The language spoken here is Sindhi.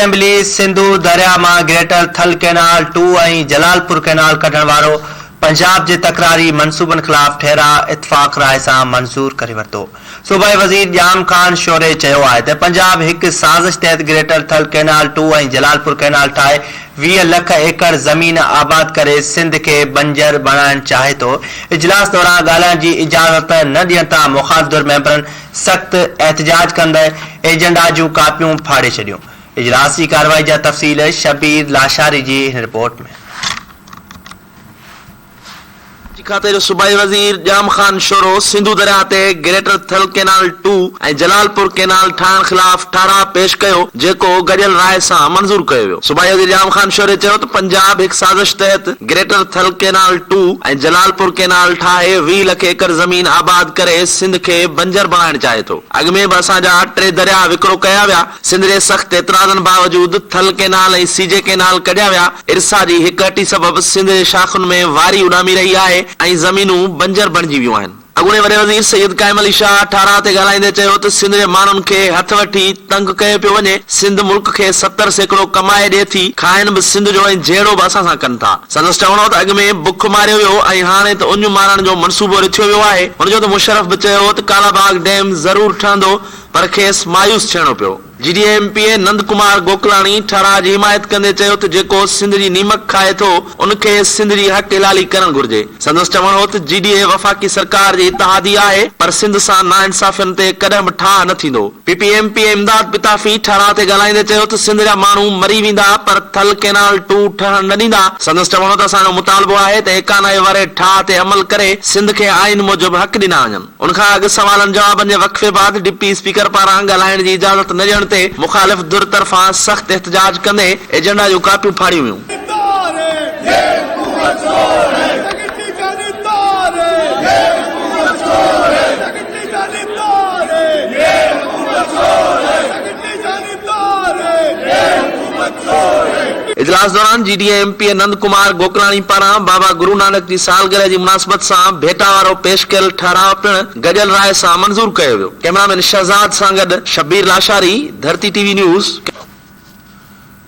اسيمبلي سنڌو درياء مان greater Thal canal two ۽ Jalalpur canal ڪڍڻ وارو پنجاب جي تڪراري منصوبن خلاف ٺهراء اتفاق راء سان منظور ڪري ورتو. صوبائي وزير ڄام خان شوري چيو آهي ته پنجاب هڪ سازش تحت greater Thal canal two ۽ Jalalpur canal ٺاهي 20 لک ايڪڙ زمين آباد ڪري سنڌ کي بنجر بڻائڻ چاهي ٿو. اجلاس دوران ڳالهائڻ جي اجازت نه ڏيڻ تان مخالف ڌر ميمبرن سخت احتجاج ڪندي ايجنڊا جون ڪاپيون ڦاڙي ڇڏيون. اجلاس جي ڪارروائي جا تفصيل شبير لاشاري جي هن رپورٽ ۾. جي کاتي جو صوبائي وزير ڄام خان شورو سنڌو درياهه تي greater Thal canal two ۽ Jalalpur canal ٺاهڻ خلاف ٺهراء پيش ڪيو جيڪو گڏيل راء سان منظور ڪيو ويو. صوبائي وزير ڄام خان شوري چيو ته پنجاب هڪ سازش تحت greater Thal canal two ۽ Jalalpur canal ٺاهي 20 لک ايڪڙ زمين آباد ڪري سنڌ کي بنجر بڻائڻ چاهي ٿو. اڳ ۾ به اسان جا ٽي درياهه وڪرو ڪيا ويا، سنڌ جي سخت اعتراضن باوجود ٿل ڪينال ۽ سي جي ڪينال ڪڍيا ويا، ارسا جي هڪ هٽي سبب سنڌ جي شاخن ۾ واري اڏامي رهي آهي ۽ زمينون بنجر بڻجي ويون آهن. اڳوڻي وڏي وزير سيد قائم علي شاهه ٺهراء تي ڳالهائيندي چيو ته سنڌ جي ماڻهن کي هٿ وٺي تنگ ڪيو پيو وڃي، سنڌ ملڪ کي 70% ڪمائي ڏئي ٿي، کائن به سنڌ جو ۽ جهيڙو به اسان سان ڪن ٿا. سندس چوڻ هو ته اڳ ۾ بک ماريو ويو ۽ هاڻي ته اڃ مارڻ جو منصوبو رٿيو ويو آهي. هن چيو ته مشرف به چيو هو ته ڪالاباغ ڊيم ضرور ٺهندو پر کيس مايوس ٿيڻو پيو. G D A M P A Nand Kumar Gokalani ٺهراء جي حمايت ڪندي چيو ته جيڪو سنڌ جي نيمڪ کائي ٿو ان کي سنڌ جي حق حلالي ڪرڻ گهرجي. سندس چوڻ هو ته جي ڊي اي وفاقي سرڪار جي اتحادي آهي پر سنڌ سان ناانصافين تي ڪڏهن به ٺاهه نه ٿيندو. P P M P A Imdad Pitafi ٺهراء تي ڳالهائيندي چيو ته سنڌ جا ماڻهو مري ويندا پر ٿل ڪينال ٽو ٺهڻ نه ڏيندا. سندس چوڻ هو ته اسان جو مطالبو آهي ته 91 واري ٺاهه تي عمل ڪري سنڌ کي آئين موجب حق ڏنا وڃن. ان کان اڳ سوالن جوابن جي وقفي بعد ڊپٽي اسپيڪر پاران ڳالهائڻ جي اجازت نه ڏيڻ تي مخالف ڌر طرفان سخت احتجاج ڪندي ايجنڊا جون ڪاپيون ڦاڙيون ويون. اجلاس دوران G D A M P A Nand Kumar Gokalani پاران بابا گرو نانڪ جي سالگرهه جي مناسبت سان ڀيٽا وارو پيش ڪيل ٺهراء پڻ گڏيل راء سان منظور ڪيو ويو. ڪئميرا مين شهزاد سان گڏ Shabbir Lashari, Dharti T V news.